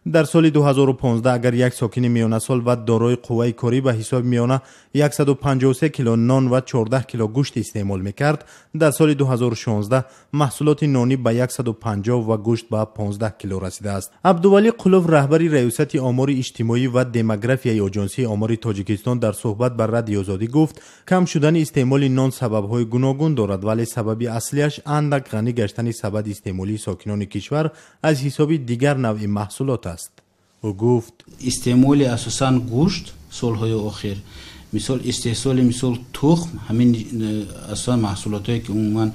Дар соли 2015 агар як сокини миёнасол ва дорои қувваи корӣ ба ҳисоби миёна 153 кило нон ва 14 кило гӯшт истеъмол мекард, дар соли 2016 маҳсулоти нонӣ ба 150 ва гӯшт ба 15 кило расидааст. Абдувалӣ Қулов, раҳбари Раёсати омори иҷтимоӣ ва демографияи Оҷонсии омори Тоҷикистон, дар суҳбат ба Радиои Озодӣ гуфт, кам шудани истеъмоли нон сабабҳои гуногун дорад, вале сабаби аслиаш андак ғанӣ гаштани сабади истеъмолии сокинони кишвар аз ҳисоби дигар навъи маҳсулот аст. Ӯ гуфт: истеъмоли асосан гӯшт солҳои охир, мисол истеҳсоли мисол тухм, ҳамин асосан маҳсулотое ки умуман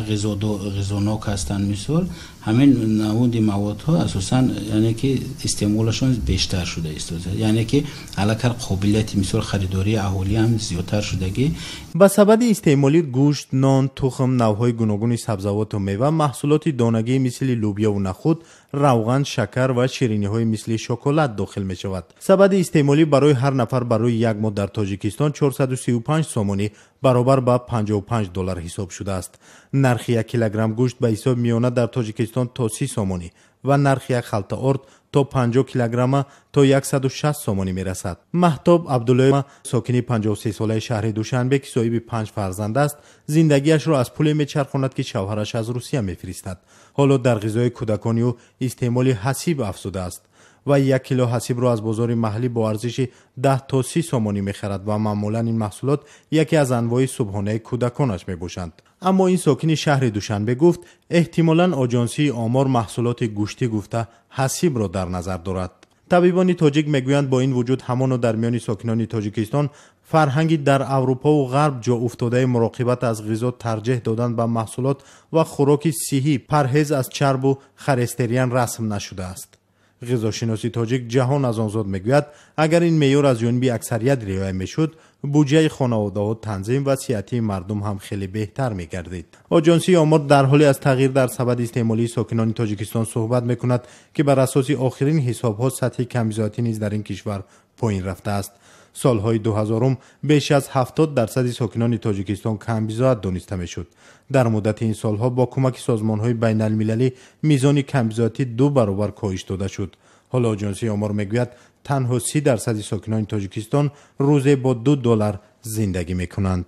ғизонок ҳастанд, мисол ҳамин намуди маводҳо асосан, яъне ки истеъмолашон бештар шуда истодааст, яъне ки аллакай қобилияти мисол харидории аҳолӣ ҳам зиёдтар шудагӣ. Ба сабади истеъмолӣ гӯшт, нон, тухм, навъҳои гуногуни сабзавоту мева, маҳсулоти донагии мисли лӯбиёву нахуд, равған, шакар ва шириниҳои мисли шоколад дохил мешавад. Сабади истеъмолӣ барои ҳар нафар барои як моҳ дар Тоҷикистон 435 сомонӣ баробар ба 55 доллар ҳисоб шудааст. Нархи як килограмм гӯшт ба ҳисоби миёна дар Тоҷикистон то 30 сомонӣ ва нархи як халта орд то 50 килограмма то 160 сомонӣ мерасад. Маҳтоб Абдуллоева, сокини 53-солаи шаҳри Душанбе, ки соҳиби 5 фарзанд аст, зиндагиашро аз пуле мечархонад, ки шавҳараш аз Русия мефиристад. Ҳоло дар ғизои кӯдакони ӯ истеъмоли ҳасиб афзудааст ва 1 кило ҳасибро аз бозори маҳаллӣ бо арзиши 10 то 30 сомонӣ мехарад ва маъмулан ин маҳсулот яке аз анвои субҳонаи кӯдаконаш мебошанд. Аммо ин сокини шаҳри Душанбе гуфт, эҳтимолан Оҷонсии омор маҳсулоти гӯштӣ гуфта ҳасибро дар назар дорад. Табибони тоҷик мегӯянд, бо ин вуҷуд ҳамоно дар миёни сокинони Тоҷикистон фарҳанги дар Аврупову Ғарб ҷо уфтодаи муроқибат аз ғизо, тарҷеҳ додан ба маҳсулот ва хӯроки сиҳӣ, парҳез аз чарбу холестерин расм нашудааст. Ғизошиноси тоҷик Ҷаҳон Азонзод мегӯяд, агар ин меъёр аз ҷониби аксарият риоя мешуд, буҷаи хонаводаҳо танзим ва сиҳатии мардум ҳам хеле беҳтар мегардид. Оҷонсии омор дар ҳоле аз тағйир дар сабади истеъмолии сокинони Тоҷикистон суҳбат мекунад, ки бар асоси охирин ҳисобҳо сатҳи камбизоатӣ низ дар ин кишвар поин рафтааст. Солҳои 2000 беш аз 70% сокинони Тоҷикистон камбизоат дониста мешуд. Дар муддати ин солҳо бо кӯмаки созмонҳои байналмилалӣ мизони камбизоатӣ 2 баробар коҳиш дода шуд. Ҳоло Оҷонсии омор мегӯяд, танҳо 30% сокинони Тоҷикистон рӯзе бо 2 доллар зиндагӣ мекунанд.